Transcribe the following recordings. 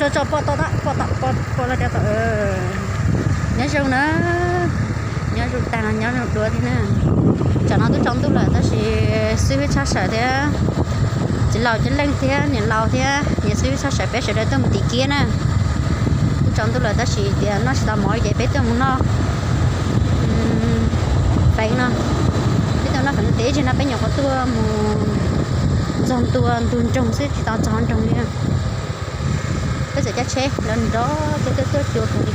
Tso pom tau, pom tau, pom tau. Nyob zoo na, nyob zoo tag los nyob zoo dua thiab na. Tsam no twb tsaus ntuj lawm tab sis xib hwb tshaj sawm thiab, txiv laus Ceeb Leej thiab niam laus thiab niam xib hwb tshaj sawm peb sawv daws tuaj mus tim kiab na. Twb tsaus ntuj lawm tab sis tias noj tsis tau mov ces peb tuaj mus noj feev no. Peb tuaj noj feev no tes ib tsam no peb nyuam qhuav tuaj mus txog ntua ntug nroog xwb tsis tau txog nroog li. Peb txawm caij tsheb los nrov thiab tuaj tuaj cua kawg li.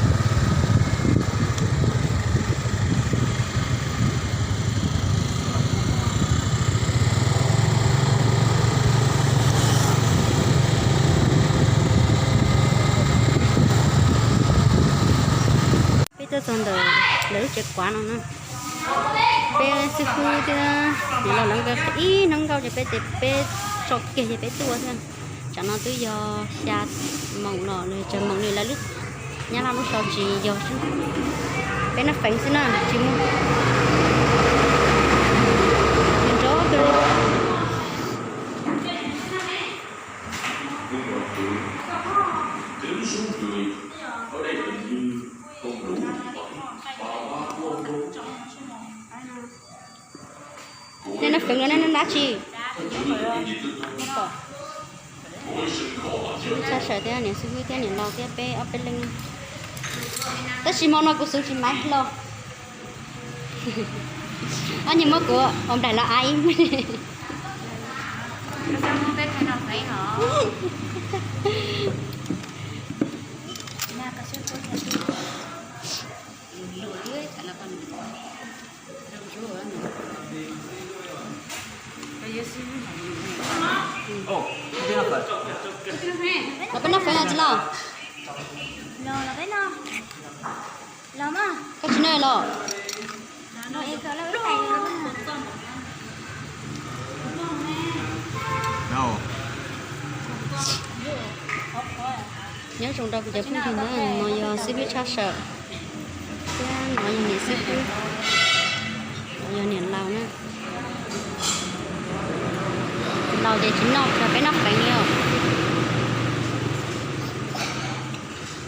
Peb tuaj txog ntawm lawv lub tsev kuav no na. Peb xib hwb thiab niam laus lawv ib hnub nkauj ces peb ces peb tso kiag ces peb tuaj thiab. Tsam no twb yog xya moos los tsev moos li lawv lub Nyab Laj lub sau tsis yog xwb. Peb noj feev xwb na tsis muaj nrov kawg li. Nej noj feev los nej noj dab tsi? Tshaj sawm thiab niam xib hwb thiab niam laus thiab peb ob peb leeg. Tab sis hmo no kuv xub tsis maiv hlo. Ob niag muab kuv ua nplaim los av ib. Los peb noj feev no tsis los? Koj tsis noj los? Nyob zoo rau kuv cov phooj ywg na, no yog xib hwb tshaj sawm, thiab no yog niam xib hwb, no yog niam laus na. Laus ces tsis noj, peb noj feev li os.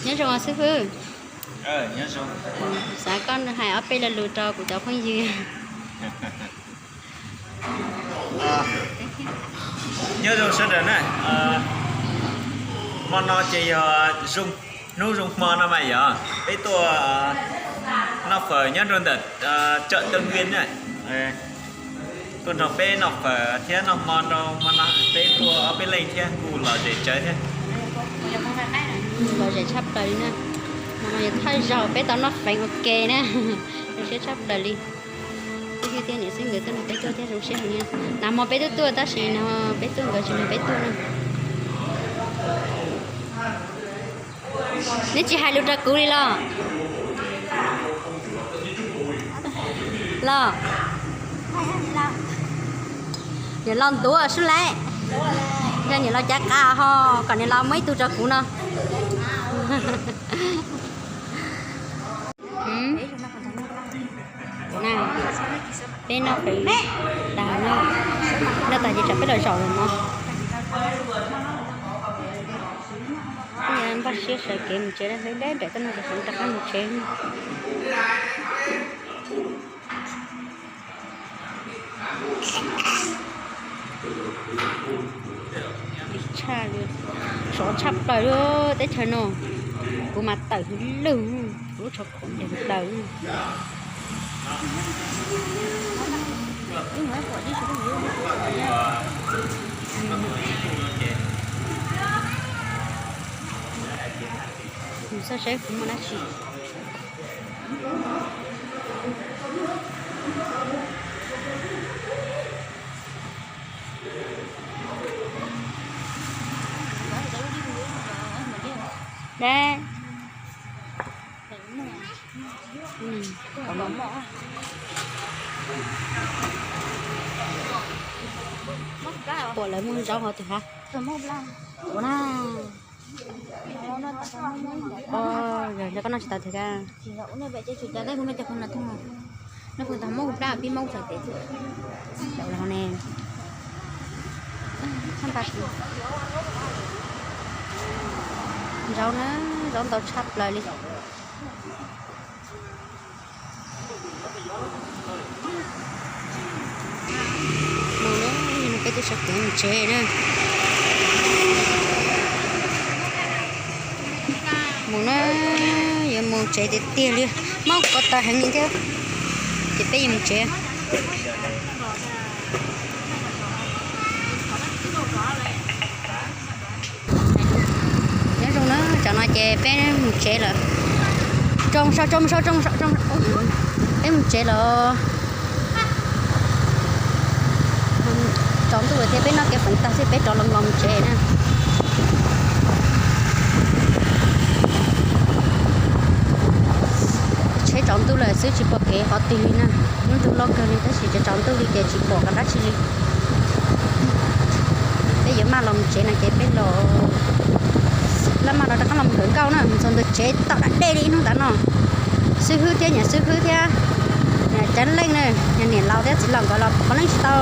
Nyob zoo xib hwb. Xav koj hais ob peb lo lus rau kuv cov phooj ywg. Nyob zoo sawv daws na. Hmo no ces yog zoo, hnub zoo hmo no mas yog peb tuaj noj fawm nyob rau ntawm chợ Tân Uyên na. Tuaj nrog peb noj fawm thiab noj hmo rau hmo no, peb tuaj ob peb leeg thiab kuj lom zem tsawv thiab. Lom zem tshaj plaws li na. Hmo no yog thawj zaug peb tau noj feev ua ke na. Zoo siab tshaj plaws li. Peb thiab niam xib nkawd tuaj nrog peb tuaj thiab zoo siab heev li. Nag hmo peb twb tuaj tab sis no peb tuaj nkawd tsis nrog peb tuaj na. Neb tsis hais lus rau kuv li los? Los, niam laus ntuav sub laim, yog niam laus cav qas ho kom niam laus muab ib tug rau kuv no. Peb noj feev tag no, noj tag ces tsam peb los zaum lawm no. Npaj siab sawv kev mus tsev, deb deb nraim toj no ces sawv rov qab mus tsev. Tshaj li, sov tshaj plaws li teb chaws no. Kuv mas tawm lug, kuv lub tsho khuam ntev plaws. Mus saib saib kuv muaj dab tsi. Dab. Pom lawv muag zaub hov twg ha? Ua na. Yog koj noj tsis tau tiag. Los ne. Zaub na, zaub ntau tshaj plaws li. Mus na, peb twb sawv kev mus tsev na. Mus na, yuav mus tsev tiag tiag li. Mob ko taw heev li thiab, ces peb yuav mus tsev. Nyob zoo na, tsam no ces peb mus tsev lawm. Rau mus sau, rau mus sau, rau mus sau, rau mus sau. Peb mus tsev lawm. Tsaus ntuj lawm thiab, peb noj kev feem tag xwb peb rov los los mus tsev na. Tsheb tsaus ntuj lawm xwb tsis pom kev qhov twg li na. Lub ntuj loj kawg li tab sis tsaus ntuj li ces tsis pom qhov dab tsi li. Peb yuav maj los mus tsev no ces peb los, laj maj los rov qab los mus nkawm nkauj na, mus txog ntawm tsev tau da dej li ib hnub tav no. Xib hwb thiab niam xib hwb thiab niam Ceeb Leej na, niam laus thiab txiv laus nkawd los puav leej tsis tau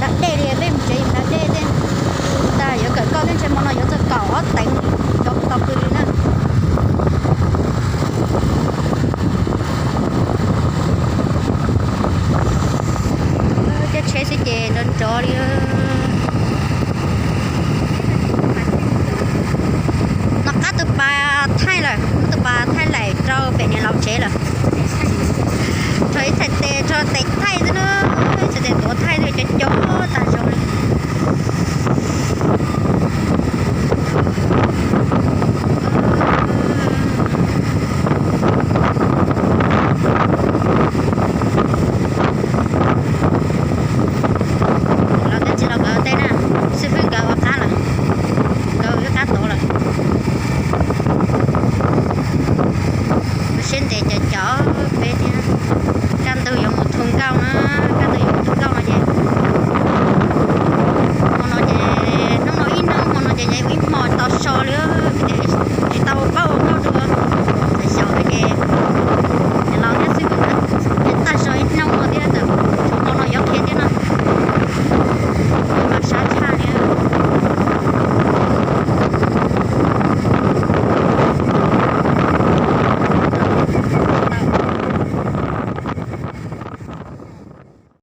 da dej li, peb mus tsev yus da dej thiab.